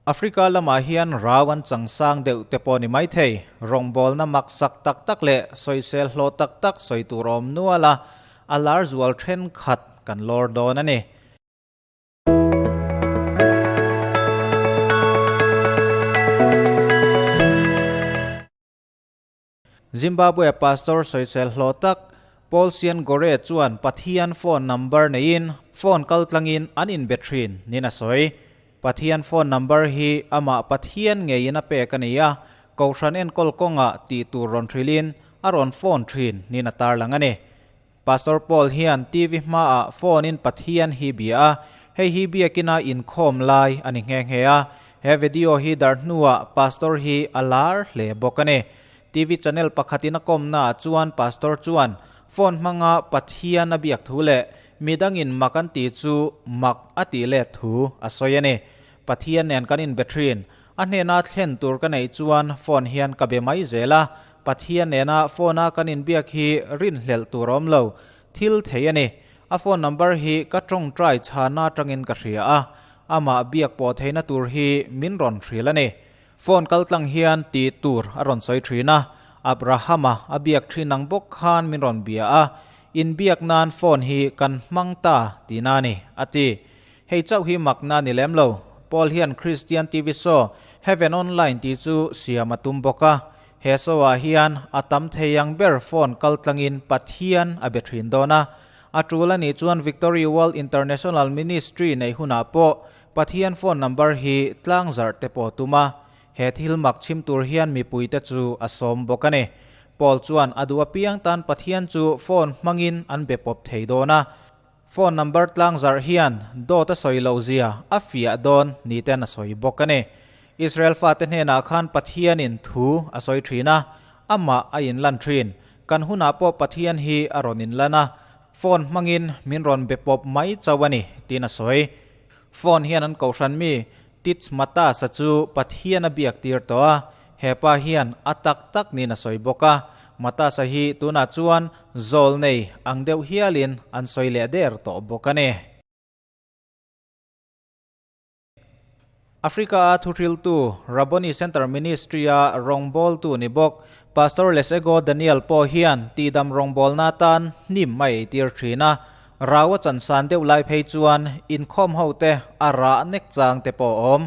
Africa lamah hian rau an chang sang deuh te pawh ni maithei. Rawngbawlna mak sak tak tak leh sawisel hlawh tak tak sawi tur a awm nual a, a lar zual thenkhat kan lawr dawn a ni. Zimbabwe pastor sawisel hlawh tak Paul Sian Gore chuan Pathian phone number neiin phone kaltlangin an inbe thin niin a sawi. Pathian phone number hi amah Pathian ngeiin a pek a ni a, Kohhran enkawl kawngah tih tur rawn hrilhin a rawn phone thin niin a tarlang a ni. Pastor Paul hian TV hmaah phone in Pathian hi bia a, hei hi biakina inkhawm lai a ni nghe nghe a. He video hi darh hnuah Pastor hi a lar hle bawk a ni. TV channel pakhatin a kawmnaah chuan Pastor chuan phone hmanga Pathian a biak thu leh midangin mak an tih chu mak a tih let thu a sawi a ni. Pathian nen kan inbe thin. A hnena thlen tur ka neih chuan phone hian ka be mai zel a, Pathian nena phone-a kan inbiak hi rinhlelh tur a awm lo. Thil thei a ni. A phone number hi ka tawngtai chhana atangin ka hria a, amah biak pawh theihna tur hi min rawn hrilh a ni. Phone kal tlang hian tih tur a rawn sawi thin a, Abrahama a biak thin ang bawk khan min rawn bia a, inbiak nan phone hi kan hmang ta tihna a ni, a ti. Hei chauh hi makna a ni lem lo, Paul hian Christian TV show Heaven Online tih chu siam a tum bawk a, he show ah hian a tam thei ang ber phone kal tlangin Pathian a be thin dawn a, a tul a nih chuan Victory World International Ministry neih hunah pawh Pathian phone number hi tlang zarh te pawh tum a, he thil mak chhim tur hian mipui te chu a sawm bawk a ni. Paul chuan a duh apiang tan Pathian chu phone hmangin an be pawp thei dawn a, phone number tlang zarh hian dawt a sawi loh zia a fiah dawn ni ten a sawi bawk a ni. Israel fate hnenah khan Pathianin thu a sawi thin a, amah a inlan thin. Kan hunah pawh Pathian hi a rawn inlan a, phone hmangin min rawn be pawp mai chauh a ni, tiin a sawi. Phone hian an kohhran mi Tits Matas-a chu Pathian a biak tir tawh a, he pa hian a tak tak niin a sawi bawk a. Matas-a hi tunah chuan zawl nei ang deuh hialin an sawi leh der tawh bawk a ni. Africa-a thuhriltu Rabboni Center Ministry-a rawngbawltu ni bawk Pastor Lesego Daniel pawh hian tihdam rawngbawlna atan hnim a eitir thin a, Rau a chansan deuh lai phei chuan inkhawm ho te a rah nek chang te pawh a awm.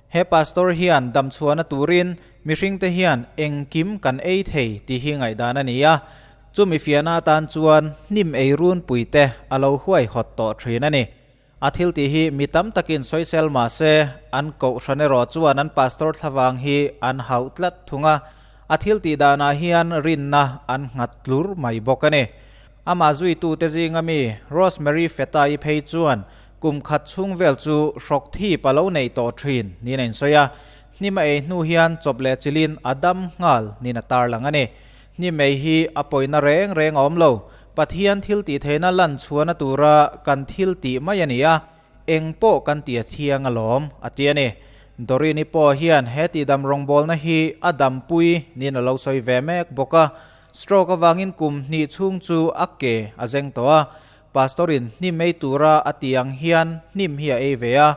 He pastor hian damchhuahna turin mihring te hian engkim kan ei thei tih hi ngaihdan a ni a, chumi fiahna atan chuan hnim ei runpui te a lo huaihawt tawh thin a ni. A thil tih hi mi tam takin sawisel mah se, an kohhran erawh chuan an pastor thlavang hi an hauh tlat thung a, a thil tih danah hian rinna an nghat tlur mai bawk a ni. Amah zuitute zinga mi Rosemary Feta-i phei chuan kum khat chhung vel chu hrawk thip a lo nei tawh thin niin a insawi a, hnim a ei hnu hian chawp leh chilin a dam nghal niin a tarlang a ni. Hnim ei hi a pawina reng reng a awm lo, Pathian thil tih theihna lan chhuahna tura kan thil tih mai a ni a, eng pawh kan ti a thiang alawm, a ti a ni. Doreen-i pawh hian he tihdam rawngbawlna hi a dampui niin a lo sawi ve mek bawk a, Stroke avangin kum hnih chhung chu a ke a zeng tawh a, Pastor-in hnim ei tura a tih ang hian hnim hi a ei ve a,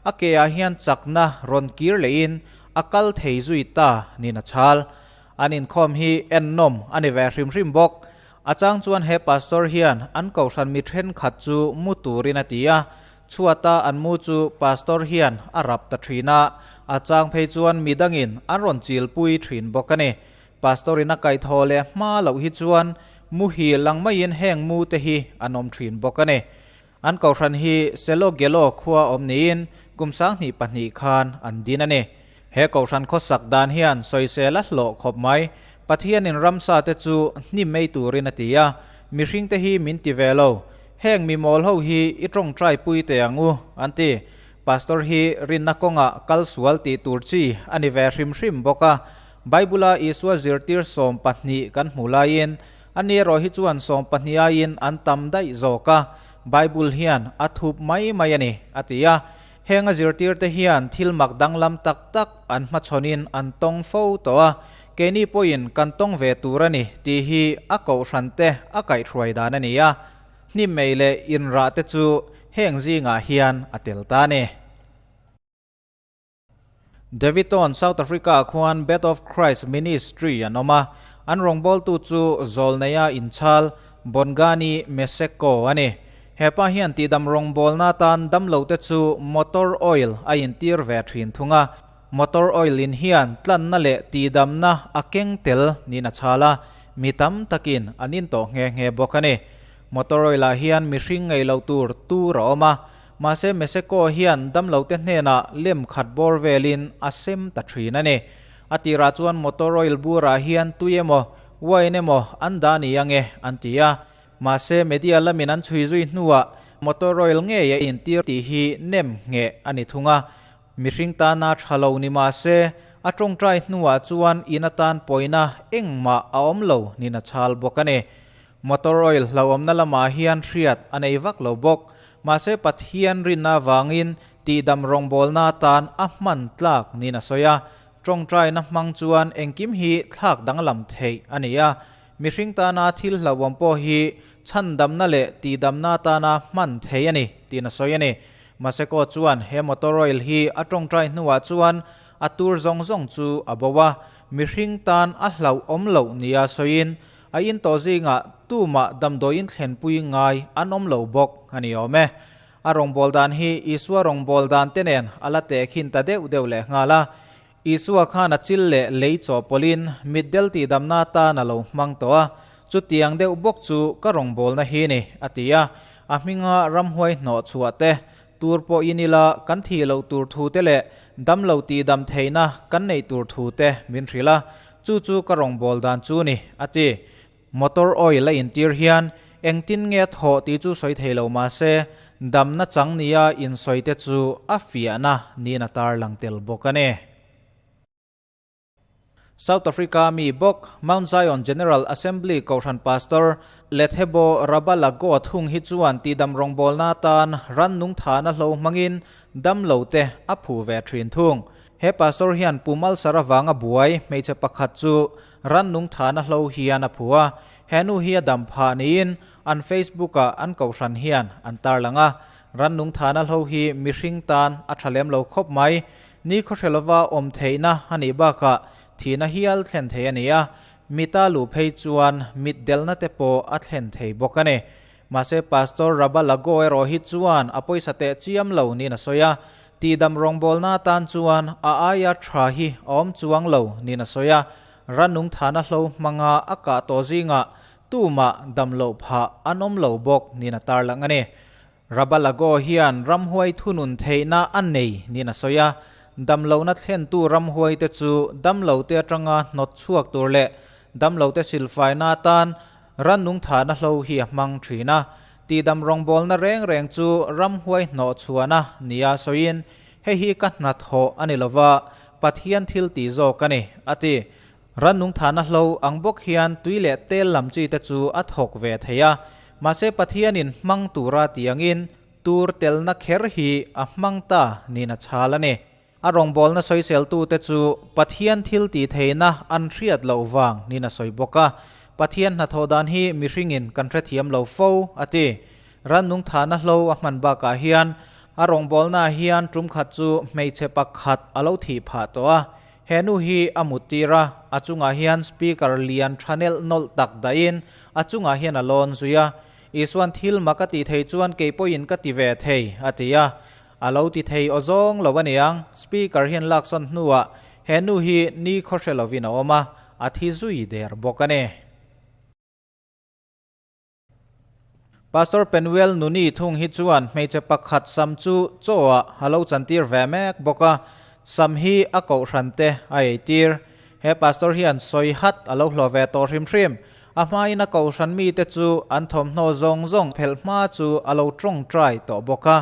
a ke ah hian chakna rawn kir lehin a kal thei zui ta niin a chhal. An inkhawm hi ennawm a ni ve hrim hrim bawk. A chang chuan he Pastor hian an kohhran mi thenkhat chu mu turin a ti a, chhuata an mu chu Pastor hian a rap ta thin a, a chang phei chuan midangin an rawn chilpui thin bawk a ni. Pastor in a kaihthawh leh hma loh hi chuan muhil ang maiin heng mu te hi an awm thin bawk a ni. An kohhran hi Selo Gelo khua awm niin kum 2002 khan an din a ni. He kohhran khawsak dan hian sawisel a hlawh khawp mai. Pathianin ramsa te chu hnim ei turin a ti a, mihring te hi min ti ve lo. Heng mi mawl ho hi i tawngtai pui teh ang u, an ti. Pastor hi rinna kawngah kal sual tih tur chi a ni ve hrim hrim bawk a. Bible-a Isua zirtir 12 kan hmu laiin, ani erawh hi chuan 12 aiin an tam daih zawk a, Bible hian a thup mai mai a ni, a ti a. Heng a zirtirte hian thil mak danglam tak tak an hmachhawnin an tawng fo tawh a, keini pawhin kan tawng ve tur a ni tih hi a kohhrante a kaihhruai dan a ni a. Hnim-ei leh inrah te chu heng zingah hian a tel ta a ni. Daveyton, South Africa-ah khuan Beth of Christ Ministry an awm a, an rawngbawltu chu Zawlneia inchhal Bongani Meseko a ni. He pa hian tihdam rawngbawlna atan damlote chu motor oil a intir ve thin thung a, motor oil in hian tlanna leh tihdamna a keng tel niin a chhal a, mi tam takin an in tawh nghe nghe bawk a ni. Motor oil ah hian mihring ngei lo tur tur a awm a, mahse Meseko hian damlote hnenah lem khat bawr velin a sem ta thin a ni. A tirah chuan motor oil burah hian tui emaw, wine emaw an dah ni ange an ti a. Mahse media lamin an chhui zui hnuah motor oil ngei a intir tih hi nem ngheh a ni thung a. Mihring tana tha lo ni mahse a tawngtai hnuah chuan in atan pawina engmah a awm lo nin a chhal bawk a ni. Motor oil hlauhawmna lamah hian hriat a nei vak lo bawk. Mahse Pathian rinna avangin tihdam rawngbawlna atan a hman tlak niin a sawi a. Tawngtaina hmang chuan engkim hi thlak danglam theih a ni a. Mihring tana thil hlauhawm pawh hi chhandamna leh tihdamna atana hman theih a ni tiin a sawi a ni. Maseko chuan he motor oil hi a tawngtai hnuah chuan a tur zawng zawng chu a bo a, mihring tan a hlauhawm loh nia sawiin A in tawh zingah tumah damdawiin thlenpui ngai an awm lo bawk a ni awm e. A rawngbâwl dan hi Isua rawngbâwl dan te nen a la tehkhin ta deuh deuh leh nghal a. Isua khan a chil leh lei chawhpawlhin mitdel tihdamna atan a lo hmang tawh a, chutiang deuh bawk chu ka rawngbâwlna hi ni, a ti a. A hminga ramhuai hnawh chhuah te, tur pawh in ila kan thih loh tur thu te leh damlo tihdam theihna kan neih tur thu te min hrilh a, Chu chu ka rawngbâwl dan chu ni, a ti. Motor oil a intir hian engtin nge a thawh tih chu sawi thei lo mah se, damna chang nia insawi te chu a fiahna niin a tarlang tel bawk a ni. South Africa mi bawk Mount Zion General Assembly Kohhran Pastor Lethebo Rabalago thung hi chuan tihdam rawngbâwlna atan rannung thahna hlo hmangin damlo te a phu ve thin thung. He pastor hian Pu Malsar avanga buai hmeichhe pakhat chu rannung thahna hlo hian a phu a, he nu hi a dam phah niin an Facebook ah an kohhran hian an tarlang a. Rannung thahna hlo hi mihring tan a tha lem lo khawp mai. Ni khawhre lova awm theihna a nih bakah thihna hial thlen thei a ni a, mita luh phei chuan mit delna te pawh a thlen thei bawk a ni. Mahse Pastor Rabalago erawh hi chuan a pawisa teh chiam lo niin a sawi a, Tihdam rawngbawlna atan chuan a aia tha hi a awm chuang lo niin a sawi a, rannung thahna hlo hmanga a kah tawh zingah tumah dam loh phah an awm lo bawk niin a tarlang a ni. Rabalago hian ramhuai thunun theihna a nei niin a sawi a, damlohna thlentu ramhuaite chu damlote atanga hnawt chhuak tur leh damlote silfaina atan rannung thahna hlo hi a hmang thin a. Tihdam rawngbawlna reng reng chu ramhuai hnawh chhuahna nia sawiin, Hei hi ka hnathawh a ni lova, Pathian thil tih zawk a ni, a ti. Rannung thahna hlo ang bawk hian tui leh tel lam chi te chu a thawk ve thei a, mahse Pathianin hmang tura ti angin tur telna kher hi a hmang ta niin a chhal a ni. A rawngbawlna sawiseltute chu Pathian thil tih theihna an hriat loh vang niin a sawi bawk a. Pathian hnathawh dan hi mihringin kan hrethiam lo fo, a ti. Rannung thahna hlo a hman bakah hian a rawngbawlnaah hian tum khat chu hmeichhe pakhat a lo thih phah tawh a. He nu hi a muttir a, a chungah hian speaker lian tha nelh nawlh tak dahin a chungah hian a lawn zui a. Isuan thil mak a tih thei chuan kei pawhin ka ti ve thei, a ti a. A lo ti thei aw zawng lo aniang, speaker hian laksawn hnuah he nu hi ni khaw hre lovin a awm a, a thi zui der bawk a ni. Pastor Penuel Nuni thung hi chuan hmeichhe pakhat sam chu chaw ah a lo chantir ve mek bawk a, sam hi a kohhran te a eitir. He pastor hian sawi hat a lo hlawh ve tawh hrim hrim. A hmain a kohhran mite chu an thawmhnaw zawng zawng phelh hma chu a lo tawngtai tawh bawk a.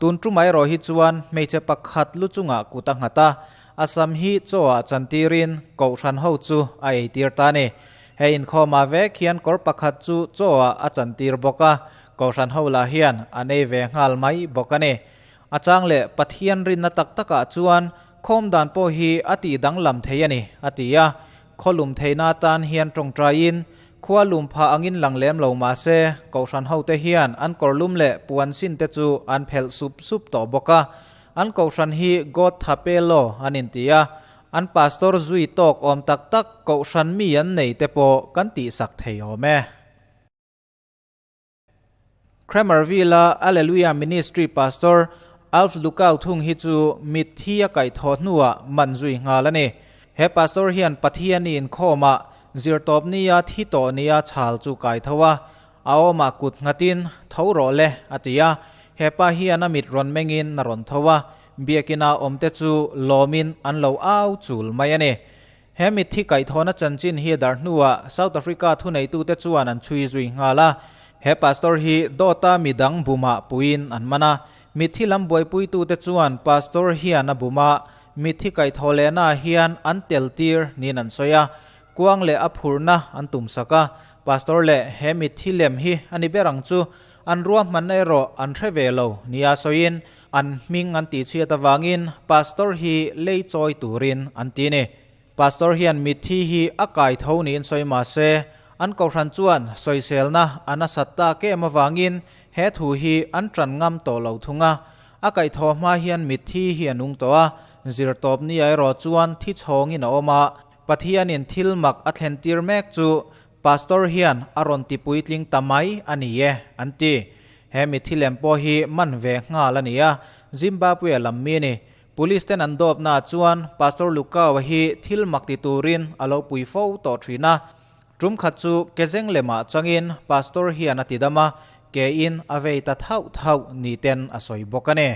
Tun tumah erawh hi chuan hmeichhe pakhat lu chungah kut a nghat a, a sam hi chaw ah chantirin kohhran ho chu a eitir ta a ni. He inkhawmah vek hian kawr pakhat chu chaw ah a chantir bawk a, kohhran ho lah hian an ei ve nghal mai bawk a ni. A chang leh Pathian rinna tak takah chuan khawm dan pawh hi a tih danglam thei a ni, a ti a. Khaw lum theihna atan hian tawngtaiin khua lum phah angin lang lem lo mah se, Kohhran hote hian an kawrlum leh puan sin te chu an phelh sup sup tawh bawk a. An kohhran hi God Thapelo an inti a, an pastor zui tawk awm tak tak kohhran mi an nei te pawh kan tihsak thei awm e. Kramerville-a Alleluia Ministry Pastor Alf Lukau thung hi chu mitthi a kaihthawh hnuah man zui nghal a ni. He pastor hian Pathiani inkhawmah zirtawp nia thi tawh nia chhal chu kai tho a, a awmah kut nghatin tho rawh le a ti a. He pa hian a mit rawn mengin a rawn tho a, biakina awmte chu lawmin an lo au chul mai a ni. He mitthi kaihthawhna chanchin hi dar hnuah South Africa thuneitute chuan an chhui zui nghal a. He pastor hi dawta midang bumah puiin an man a. Mitthi lam buaipuitute chuan pastor hian a bum a, mitthi kaihthawh lehnaah hian an tel tir niin an sawi a. Kuang leh a phurhna an tumsak a. Pastor leh he mitthi lem hi a ni ber ang chu. An ruahmanna erawh an hre ve lo nia sawiin an hming an tihchhiat avangin Pastor hi lei chawi turin an ti ni. Pastor hian mitthi hi a kai tho niin sawi mah se, an kohhran chuan sawiselna a nasat tak em avangin he thu hi an tan ngam tawh lo thung a. A kaihthawh hma hian mitthi hi a nung tawh a, zirtawp nia erawh chuan thi chhawngin a awm a, Pathianin thil mak a thlentir mek chu Pastor hian a rawn ti puitling ta mai a ni e, an ti. He mitthi lem pawh hi man ve nghal a ni a, Zimbabwe lam mi a ni. Police ten an dawpnaah chuan Pastor Lukau-a hi thil mak ti turin a lo pui fo tawh thin a. Tum khat chu kezeng lemah changin Pastor hian a ti dam a, ke in a vei ta thauh thauh ni ten a sawi bawk a ni.